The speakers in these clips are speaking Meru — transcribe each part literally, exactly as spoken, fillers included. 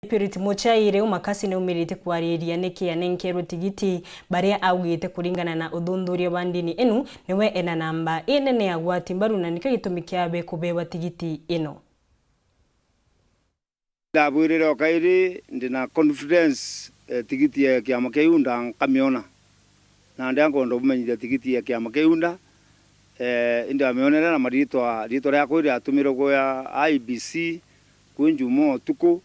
Spirit Muchai riu Makasi ni umirite kwariria niki anenkerwe tigiti, baria augite kuringana na uthuthuria wa ndini inu niwe ena namba inene ya gwati mbaru na nikio gitumi kiabe kubewa tigiti ino. Ndabwirire o kairi, ndi na confidence, eh, tigiti ya kiama kia UDA nkamiona. Na ndi nkwenda bumenyithia tigiti ya kiama kia UDA, eh, indi amionere na maritwa, ritwa riakwa riatumirwe kuya I E B C kwi Njumaa utuku,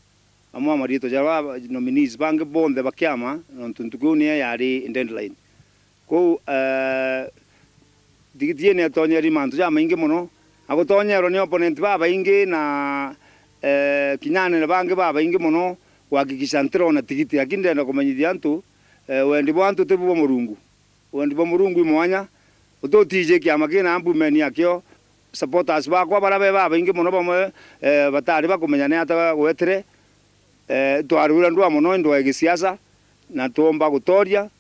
amwe a maritwa ja ba nominees bangi bonthe ba kiama, nontu ntuku iu niyo yari deadline. Kwou, eh, tigiti ii nietonyeri mantu jamaingi mono, na gutonyerwa ni opponent babaingi na, eh, kinya anene bangi babaingi mono kuhakikisha ntirona tigiti. Lakini ndenda kumenyithia antu, eh, wendi bwa antu tibu bwa Murungu. Wendi bwa Murungu i mwanya, ututiji kiama kina mbumen yakio. Supporters bakwa bara be babaingi mono bamwe, eh, batari bakumenya ni ata gwetire, eh, twarwira ndwa mono ndwa ya gisiasa, na twomba gutoria,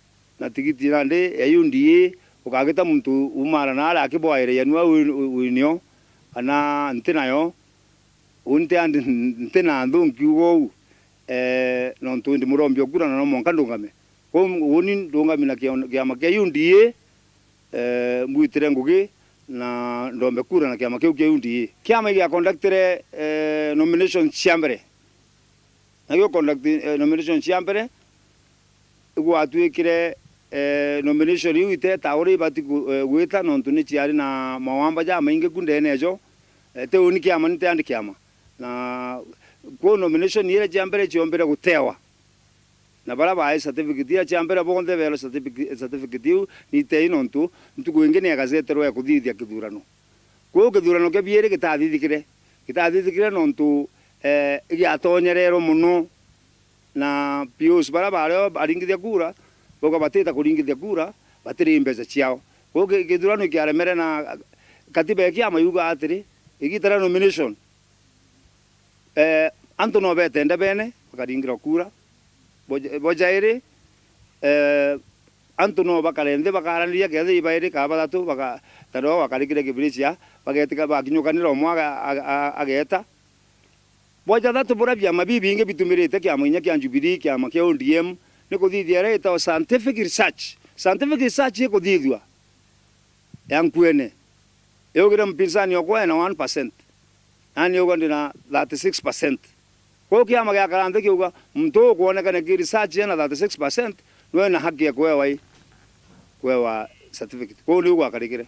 na tigiti nandi ya U D A, ukagita muntu umara na aria akibwaire yanua wi-, wi-, winio, ana nti nayo, uu nti andi, nti na nthu nkiuga uu, eh, nontu ndi murombi o kura na no mwanka ndungame. Kwou uni ndungami na kio-, kiama kia U D A, eh, mbwitire ngugi na ndombe kura na kiama kiu kia U D A. Kiama gia conductire, eh, nomination cia mbere. Na gio conduct, eh, nomination cia mbere, igwatwikire, eh, nomination iu iteta uria ibati ku-, eh, gwita, nontu ni ciari na mawamba jamaingi ku ndene ejo. Eh, ti uni kiama, ni ti andi kiama. Na kwou nomination iria cia mbere ciombire gutewa. Na baria baai certificate iria cia mbere bonthe beerwe certificate, certificate iu ni itei, nontu ntuku ingi ni igaceterwe ya kuthithia kithurano. Kwou kithurano kia biiri gitathithikire, gitathithikire nontu, eh, igiatonyererwe mono, na P Os baria bario baringithia kura, bauga batita kuringithia kura, batiri mbeca ciao. Kwou ki-, kithurano ikiaremere, na katiba ya kiama yuga atiri, igita ria nomination, eh, antu no bete ndebene, bakaringirwa kura. Bo ja-, bo jairi, eh, antu no bakare nthi, bakaraniria, kethira i bairi kana bathatu, baka-, ta no bakarikire kibiricia, bagetika, bakinyukanira, umwe aga-, aga-, a-, ageeta. Bo jathatu, buria biama bibingi bitumirite kiama inya kia Jubilee, kiama kia O D M, ni kuthithia iria itagwa scientific research. Scientific research ikuthithua ya nkuene. Yaugire mpinzani okwa ena one percent. Nani uga ndi na thirty-six percent. Kwou kiama giakara nthi kiuga, muntu ukwonekana ki research ena thirty-six percent, niwe ena haki ya kuewa i, kuewa certificate. Kwou niu gwakarikire.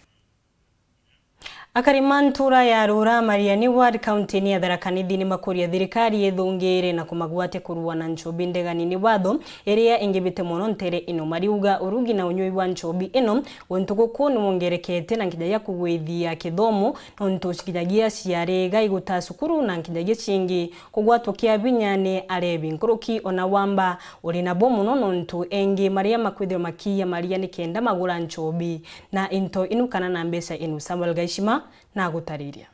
Akari ma ntura ya Rura Mariani Ward, kaunti-ini ya Tharaka Nithi, ni makuria thirikari ithungire na kumagwatia kurua na nchobi ndegani ni watho iria ingibite mono ntere ino. Mariuga urugi na unyui wa nchobi ino guntu guku ni wongerekete na nkinyagia kugwithia kithomo, nontu nkinyagia ciari iga iguta cukuru na nkinyagia cingi kugwatwa kia binya ni arebi. Nkuruki ona wamba uri nabo mono, nontu engi maria makwithirwa makiiya maria nikenda magura nchobi na into inu kana na mbeca inu. Samuel Gaishima nagutariria.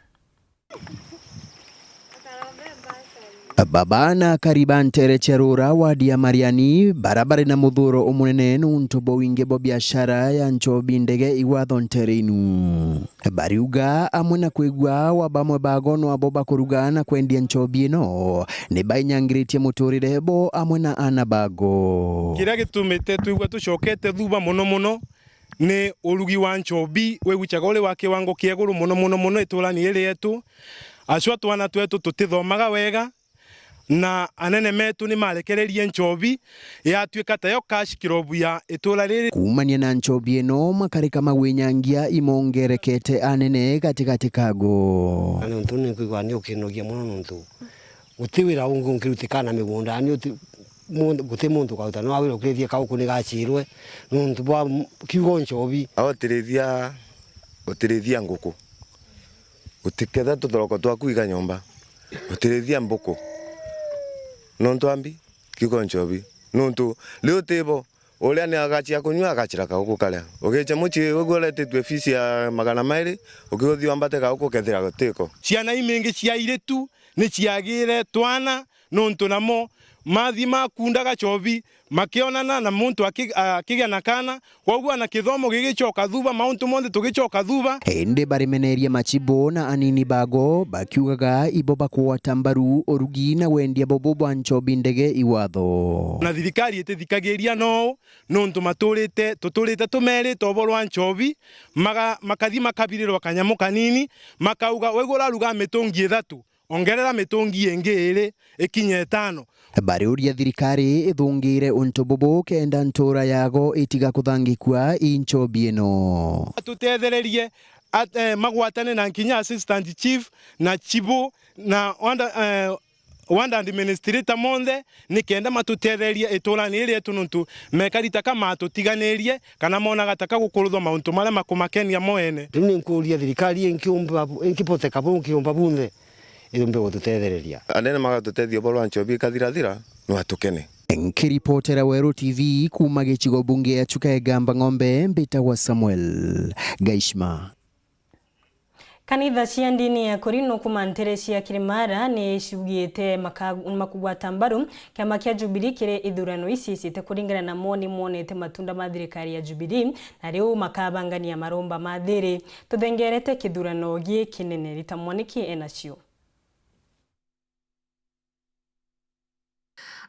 Baba na akari ba ntere cia Rura, wadi ya Mariani, bara bari na muthuro umunene nuntu bwa wingi bwa biashara ya nchobi ndege igwatho ntere inu. Bariuga amwe na kwigua wa bamwe bago no abo bakuruga na kwendia nchobi ino, ni bainyangiritie muturire bo amwe na ana bago. Kiria gitumite twigua tucokete thuba mono mono ni urugi wa nchobi wigucaga uri wa kiwango kia iguru mono mono mono iturani riri rietu. Acwa twana twetu tutithomaga wega, na anene metu ni marekererie nchobi yatuika tayo cash crop ya itura riri. Kuumania na nchobi ino, makarika magwinyangia imongerekete anene gatigati kago. Na niuntu ni nkwigua ni ukinogia mono niuntu guti wira ungi ungirutika na migunda, ni uti-, muntu, guti muntu ukaruta, no wira ukirithie kauku ni gacirwe niuntu bwa m-, kiugo nchobi. Au utirithia, utirithia nguku. Utiketha tuthoroko twaku iga nyomba. Utirithia mbuku. Nontu ambi, kiugo nchobi. Nontu riu utibo, uria ni agachia kunyua, agachira kauku karia. Ugicha mucii, wigua uretetue fees ya magana mairi, ukiuthi wambate kauku, kethira gutiko. Ciana imingi cia airitu ni ciagire twana nontu namo mathi makundaga chobi makionana na muntu aki-, akigia na kana, kwou ana kithomo gigicoka thuba, mauntu monthe tugicoka thuba. Indi barimeneria machibu na anini bago bakiugaga ibo bakugwata mbaru urugi na wendia bobo bwa nchobi ndege i watho. Na thirikari itithikagiria nou, nontu maturite, tuturite tumerite uboro wa nchobi, maga-, makathi makabirirwa kanyamu kanini, makauga, "Waigua uraruga mitungi ithatu, ongerera mitungi ingi iri ikinye itano." Bariuria thirikari ithungire untu bubu kenda ntura yago itiga kuthangikua i nchobi ino. Atutethererie at-, eh, magwatane na nkinya assistant chief na chibu na wanda, eh, ward administrator monthe, ni kenda matutetherie iturani riri rietu, nontu mekari ta ka matutiganirie kana monaga ta ka gukuruthwa mauntu maria makumakenia moene. Riu ni nkuuria thirikari inkiumba bu-, inkiboteka bu nkiumba bunthe, yumbe gututethereria. Anene magatuteethia uboro wa nchobi ikathirathira, no atukene. Nkiripotera Weru T V kuuma gicigo bunge ya Chuka Igamba Ng'ombe, mbitagwa Samuel Gaishma. Kanitha cia ndini ya Korino kuuma ntere cia Kirimara ni ciugite maka-, makugwata mbaru kiama kia Jubilee kiri ithurano iciicite. Kuringana namo, ni mwonete matunda ma thirikari ya Jubilee, na riu makabangania maromba ma thiri. Tuthengerete kithurano giki kinene, Rita Mwaniki enacio.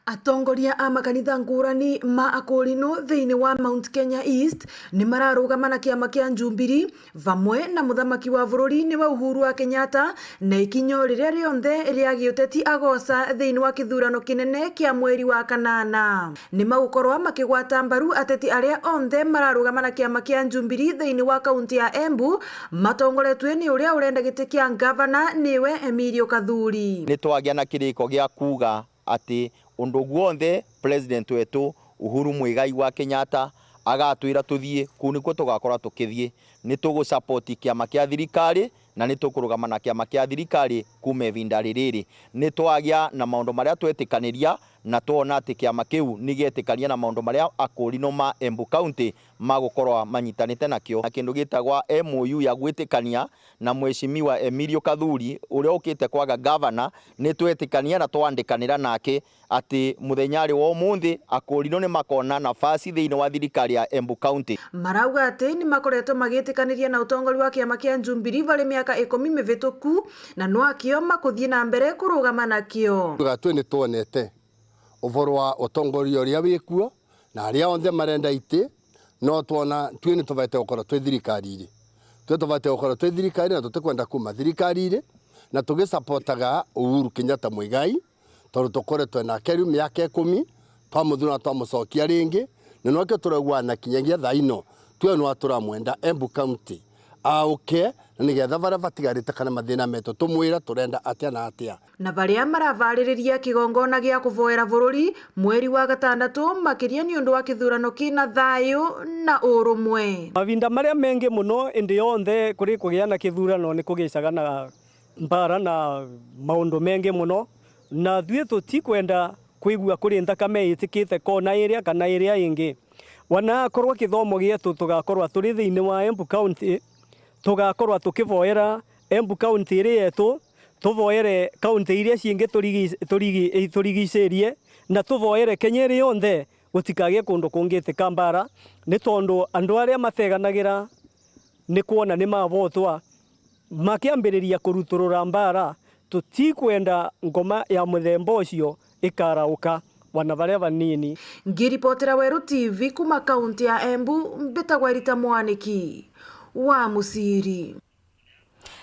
Atongoria a makanitha ngurani ma Akorino thiini wa Mount Kenya East ni mararugama na kiama kia Jubilee, vamwe na muthamaki wa bururi niwe Uhuru wa Kenyatta, na ikinya o riria rionthe ria giuteti agoca thiini wa kithurano kinene kia mweri wa kanana. Ni magukorwa makigwata mbaru ateti aria onthe mararugama na kiama kia Jubilee thiini wa kaunti ya Embu, matongoretue ni uria urenda giti kia ngavana, niwe Emilio Kathuri. Ni twagia na kiriko gia kuuga ati undu gwonthe President wetu Uhuru Muigai wa Kenyatta agatwira tuthii, kuu nikuo tugakorwa tukithii. Ni tugusupport kiama kia thirikari, na ni tukurugama na kiama kia thirikari kuuma ivinda ririri. Ni twagia na maundu maria twetikaniria, na twona ati kiama kiu ni gietikania na maundu maria Akorino ma Embu County magukorwa manyitanite nakio. Na kindu gitagwa M O U ya gwitikania na Mheshimiwa Emilio Kathuri, uria ukite kwaga gavana, ni twetikania na twandikanira nake ati muthenya ari wa umunthi, Akorino ni makona nafasi thiini wa thirikari ya Embu County. Marauga ati ni makoretwe magitikaniria na utongoria wa kiama kia Jubilee bari miaka ikumi mivituku, na no akio makuthii na mbere kurugama nakio. Tuga twi ni twonete uvoro wa utongoria uria wikuo, na aria onthe marenda iti, no twona twi ni tubaite gukorwa twi thirikariri. Twi tubaite gukorwa twi thirikari na tutikwenda kuuma thirikariri, na tugisapotaga Uhuru Kenyatta Muigai, tondu tukoretwe nake riu miaka ikumi, twamuthura na twamucokia ringi, na nwakio turaigua na kinyagia thaa ino, twe nwa turamwenda Embu County auke, na nigetha baria batigarite kana mathina metu tumwira turenda atia na atia. Na baria maravaririria kigongona gia kuvoera bururi mweri wa gatandatu, makiria ni undu wa kithurano kina thayu na urumwe. Mavinda maria mengi muno, indi yonthe kuri kugia na kithurano ni kugicaga na mbara na maundu mengi muno, na thui tutikwenda kwigua kuri nthakame itikite kona iria kana iria ingi. Wana akorwa kithomo gietu tugakorwa turi thiini wa Embu County, tugakorwa tukivoera Embu County iri yetu, tuvoere county iria ciingi turigi-, turigi-, iturigicirie, na tuvoere Kenya iri yonthe, gutikagie kundu kungitika mbara, ni tondu andu aria mateganagira ni kwona ni mavotwa, makiambiriria kuruturura mbara, tutikwenda ngoma ya muthemba ucio ikarauka wana baria banini. Ngiripotera Weru T V kuuma kaunti ya Embu, mbitagwa Rita Mwaniki wa Musiri.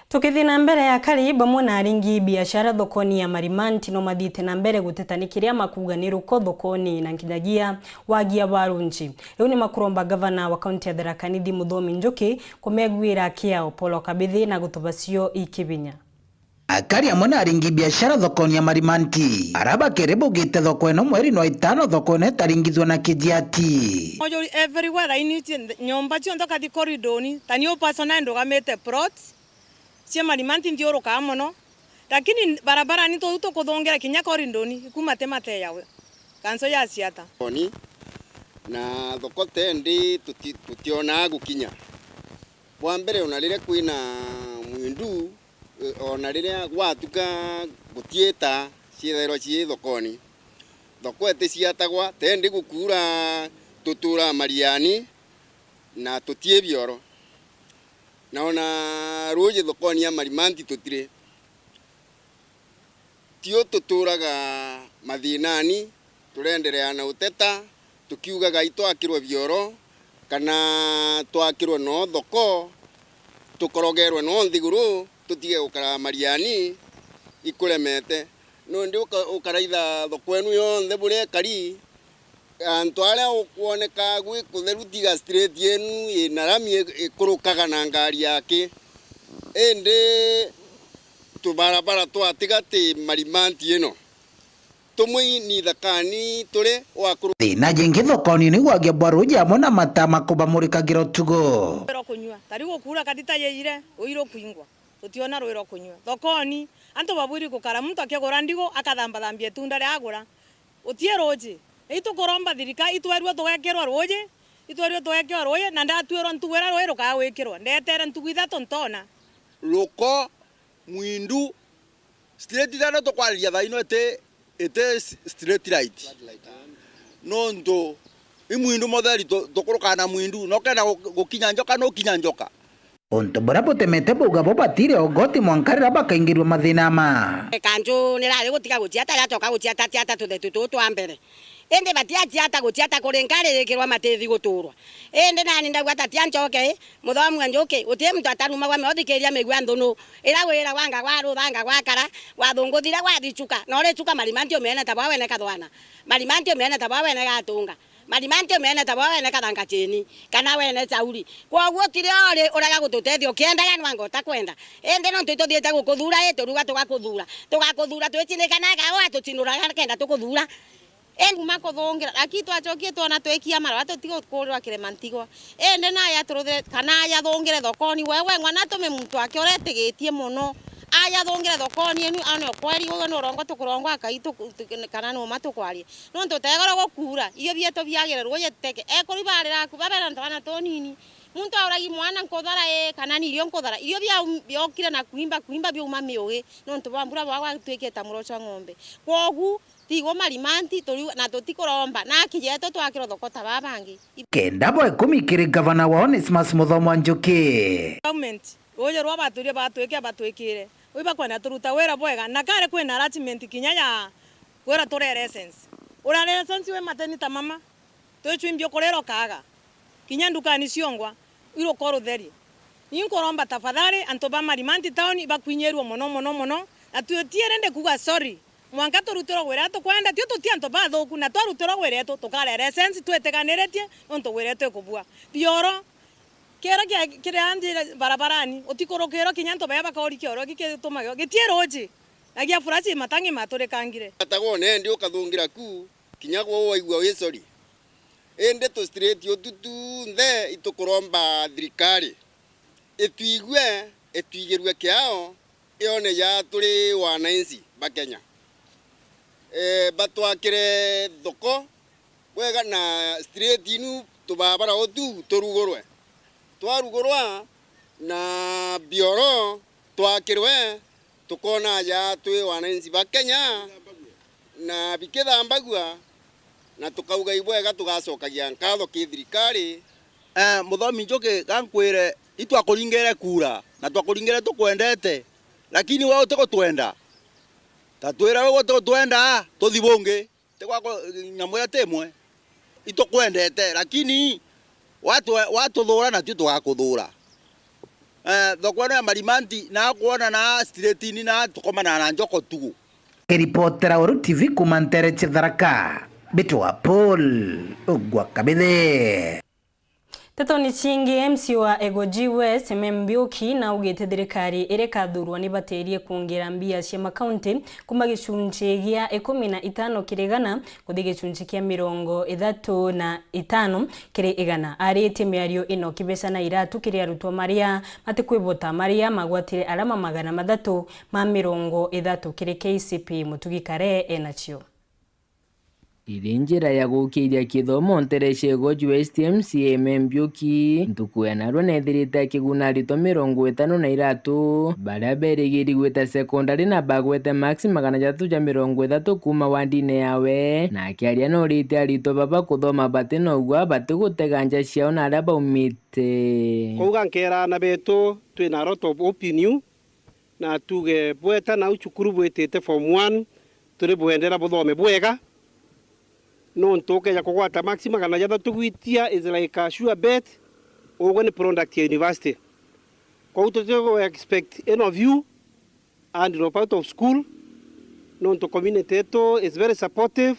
Tukithii na mbere, akari bamwe na aringi biashara thokoni ya Marimanti no mathiite na mbere guteta ni kiria makuuga ni ruko thokoni na nkinyagia wagia wa runji. Riu ni makuromba gavana wa kaunti ya Tharaka Nithi Muthomi Njuki kumeguira kiao Paul Kabithi na gutuba cio ikibinya. Akari amwe na aringi biashara thokoni ya Marimanti, ara bakiri bugite thoko ino mweri no itano, thoko ino itaringithua na kijiati. Mojori everywhere, raini cie-, nyomba cionthe ukathi koridoni, ta ni u personal ndugamite plot cia Marimanti nthiurukaa mono, lakini barabarani tuu tukuthungira kinya koridoni, ikuma ti mateya we. Kanso ya Siata. Oni, na thoko tendi tuti-, tutionaa gukinya. Bwa mbere, ona riria kwina mwindu, eh, ona riria gwatuka gutiita, Ciithairwa cii thokoni. Thoko iticiatagwa, tendi gukuura tuturaa mariani na tutii bioro. Na ona ruuji thokoni ya Marimanti tutiri. Tio tuturaga mathinani, turenderea na uteta, tukiugaga itwakirwe bioro, kana twakirwe noo thoko, tukorogerwe noo nthiguru, tutige gukara mariani ikuremete. Nundi uka-, ukaraitha thoko enu yonthe buria ikari, antu aria ukwoneka gwi kutheru, tiga street yenu ina rami i-, ikurukaga na ngari yaki. Indi tubarabara twa tigati Marimanti ino, tumwe ni thakani turi wakuru. Thina jingi thokoni ni gwagia bwa ruuji amwe na mataa makubamurikagira utuku. Rwi rwa kunyua, ta riu gukuura, katita yeyire, rwi rukwingwa, tutiona rwi rwa kunyua. Thokoni, antu babwiri gukara, muntu akigura ndigu, akathambathambia itunda ria agura. Utii ruuji. Itukuromba thirikari, itwerua tugekirwa ruuji, itwerua tugekirwa ruuji, na ndatwirwa ntugu iria rui rukaa gwikirwa. Ndetere ntugu ithatu ntoona. Ruko, Mwindu, street ithano tukwariria thaa ino iti, iti s-, street light. Nontu i Mwindu mutheri tu-, tukurukaa na Mwindu, na ukenda gu-, gukinya njoka, nukinya njoka. Untu buria butemete bauga bo batiri ogoti mwanka riria bakaingirua mathina ma. Kanju nirari gutiga guciata, riacoka guciata, ciata tuthetu tuu twa mbere. Indi batiaciata guciata kuri nkari yikirwa matithi guturwa. Indi nani ndauga ta tia ncoke, muthomi wa njuki, guti muntu atarumagwa me uthikiria migua nthunu. Ira wira wanga gwa rutha, anga gwakara, gwathunguthire, gwathi cuka, na uri cuka Marimanti umiene ta bwa wene kathwana. Marimanti umiene ta bwa wene gatunga. Marimanti umiene ta bwa wene kathanga cheni, kana wene chauri. Kwoguo tiri ori urega gututethia ukiendaga nwanga utakwenda. Indi nontu ituthiite gukuthura, ii turuga tugakuthuura. Tugakuthuura twicinikanaga, uu atucinuraga kenda tukuthuura. Indi kuma kuthungira, lakini twacokie twona twikia marwa tutigukurirwa kirema ntigwa. Indi naja turuthire, kana aja athungire thokoni, we wengwa na tume muntu wake uria etigitie mono. Aja athungire thokoni, enu one ukweri, uyu ni urongo tukurongwa akai tuku-, tu-, kana ni uma tukwaria. Nontu tegoro gukuura, irio bietu biagire ruuji teke. Ekuru ibarira aku, babera na twana tunini. Muntu auragi mwana nkuthara ii, kana ni irio nkuthara. Irio biaum-, biokire na kuimba, kuimba biauma miugi, nontu bwa mbura bwa gwatuikite muro jwa ng'ombe. Kwogu, tigwo Marimanti, turi-, na tutikuromba, na aki jetu twakirwe thoko ta baa bangi. Kenda bwa ikumi kiri gavana wa Onesmus Muthomi wa Njuki. Government, ruuji rwa batwire batwike, batwikire. Ui bakwenda turuta wira bwega, na kari kwina arrangement kinya ya kwira turi license. Ura license wi mateni ta mama, twicwimbi ukurira ukaaga. Kinya ndukani ciongwa, iruka urutheri. Ni nkuromba tafadhali antu ba Marimanti town ibakwinyirue mono, mono, mono, na tutiiri ndi kuuga sorry. Mwanka turutirwe wira uria tukwenda, tio tuti antu bathuku, na twarutirwa wira wetu, tukare license twitiganiritie, nontu wira wetu ikubua. Bioro, Kioro kia, kiria nthi barabarani, utikurukirwa kinya antu baria bakauri kioro giki gitumagirwa, gitii ruuji, na gia furashi matangi maturikangire. Atagwo nendi ukathungira ku, kinya gwo waigua wi sorry. Indi tu street utu tunthe itukuromba thirikari itwigue, itwigirue kiao, ione ja turi wananchi ba Kenya. Eh, batwakire thoko bwega na street inu tubabara utu turugurwe. Twarugurwa na bioro twakirwe, tukona ja twi wananchi ba Kenya na bikithambagua, na tukauga ibwega tugacokagia nkatho ki thirikari. Eh, Muthomi Njuki, gankwire, itwakuringire kura, na twakuringire tukwendete, lakini we utigutwenda. Tatwira we utigutwenda, tuthi bungi. Ti gwakwa nyamu iria ti imwe. Itukwendete, lakini watwe-, watuthuura, natio tugakuthuura. Eh, thoko ino ya Marimanti, na kwona na street-ini, na tukomana na njoko tugu. Kiripotera Weru T V kuuma ntere cia Tharaka, mbitwa Paul Ogwa Kabithe. Ntetoni cingi, M C A wa Egoji West, Mem Mbiuki, naugite thirikari iria ikathurwa nibatirie kuongeera mbia cia makaunti kuuma gicunci gia ikumi na itano kiri igana kuthi gicunci kia mirongo ithatu na itano kiri igana. Aritie miario ino kibeca na iratu kiri arutwo maria matikwivota, maria magwatire arama magana mathatu ma mirongo ithatu kiri K C P E. Mutugi Kare enacio. Iri njira ya gukiiria kithomo nterecia Igoji West M C A Mbiuki, ntuku ya narua neethirite akiguna aritwa mirongo itano na ithatu, baria berigiri gwita secondary na bagwete marks magana jathatu ja mirongo ithatu kuuma wandine yawe, na akiaria norite aritwa baba kuthoma bati na ugwa bati gutega nja ciao na aria baumite. Kwou ga nkeera aana betu twina a lot of hope in you, na tuge bweta nau cukuru bwitite form one, turi bwendera buthome bwega, nontu ukeja kugwata marks magana jathatu gwitia is like a sure bet, ugwe ni product ya university. Kwou tuti gu expect any of you and drop out of school, nontu community yetu is very supportive.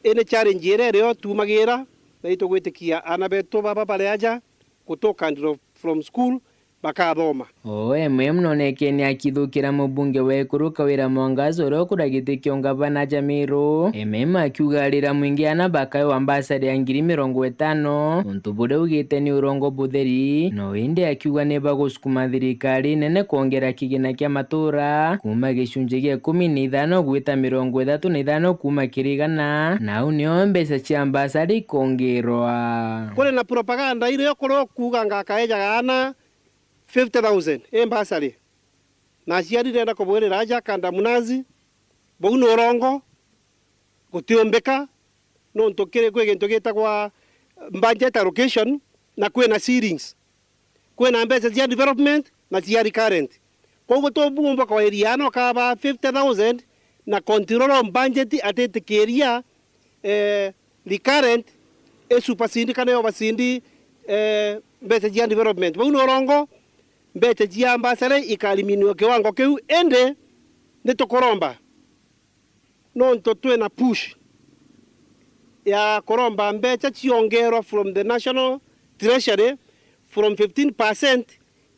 Any challenge iria irio tumagira, na itugwitikia aana betu baba bari aja gutuka and drop from school bakathoma. O M M nonekene akithukira mubunge wa Ekuru Kawira Mwangaza uria ukura giti kia ungavana ja Meru. M M akiuga arira mwingi ana bakaewa mbasari ya ngiri mirongo itano, untu buria augite ni urongo butheri, no indi akiuga ni bagusukuma thirikari nene kwongera kigina kia matura kuuma gicunji gia ikumi na ithano gwita mirongo ithatu na ithano kuuma kiri igana, na au nio mbeca cia mbasari ikongerwa. Kuri na propaganda iria ikurwa kuuga ngakaejaga aana fifty thousand i mbasari. Na aciari ndenda kubwirira aja Kandamunazi, bau ni urongo, gutiumbika, nontu kiri, kwi gintu gitagwa budget allocation, na kwina ceilings. Kwina mbeca cia development na cia recurrent. Kwou tubumba kwairia aana ukabaa fifty thousand na control of budget atitikiria, eh, recurrent isupersede kana iovasede, eh, mbeca cia development. Bau ni urongo, mbeca cia mbasari ikariminua kiwango kiu, indi nitukuromba, nontu twina push ya kuromba mbeca ciongerwa from the national treasury from fifteen percent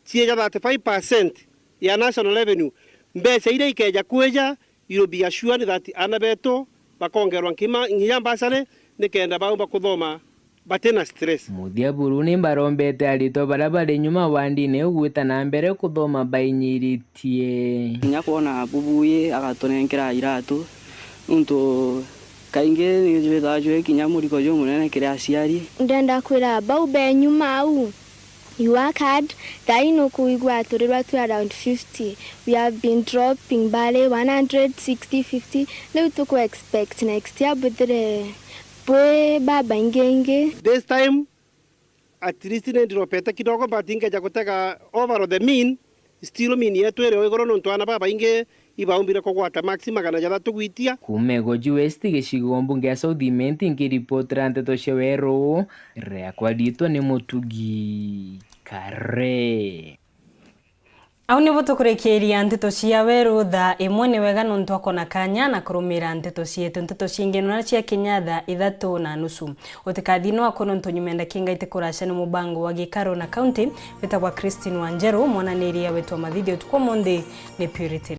cieja thirty-five percent ya national revenue. Mbeca iria ikeja kwija, you'll be assured that aana betu bakongerwa nkima, nginya mbasari, nikenda baumba kuthoma bati na stress. Muthia buru ni mbarombete aritwa baria bari nyuma wandine ugwita na mbere kuthoma bainyiritie. Kinya kwona bubuyi agatunenkera iratu, nontu kaingi ni jwithaga jwi kinya murigo jumunene kiri aciari. Ndenda kwira bau be nyuma au, you work hard, thaai nukuigua turirwa twi around fifty. We have been dropping bari one hundred, sixty, fifty. Riu tuku expect next year buthire bwi babaingi ingi. This time, at least ni ndiropete kidogo, but nkeja gutega over the mean, still mean yetu iri o iguru, nontu aana babaingi ibaumbire kugwata marks magana jathatu gwitia. Kuuma Igoji West, gicigo mbunge ya South Imenti, nkiripotera nteto cia Weru, riakwa riitwa ni Mutugi Kare. Au nibo tukurikiiria nteto cia Weru thaa imwe. Ni wega nontu akona kanya na kurumira nteto cietu. Nteto ciingi nona cia kinya thaa ithatu na nusu. Utikathii nwako nontu nyuma ya ndakika itikuracia ni mubango wa gikaro na kaunti witagwa Christine Wanjeru, mwananiri ya wetwa Mathithi utuku umunthi ni Purity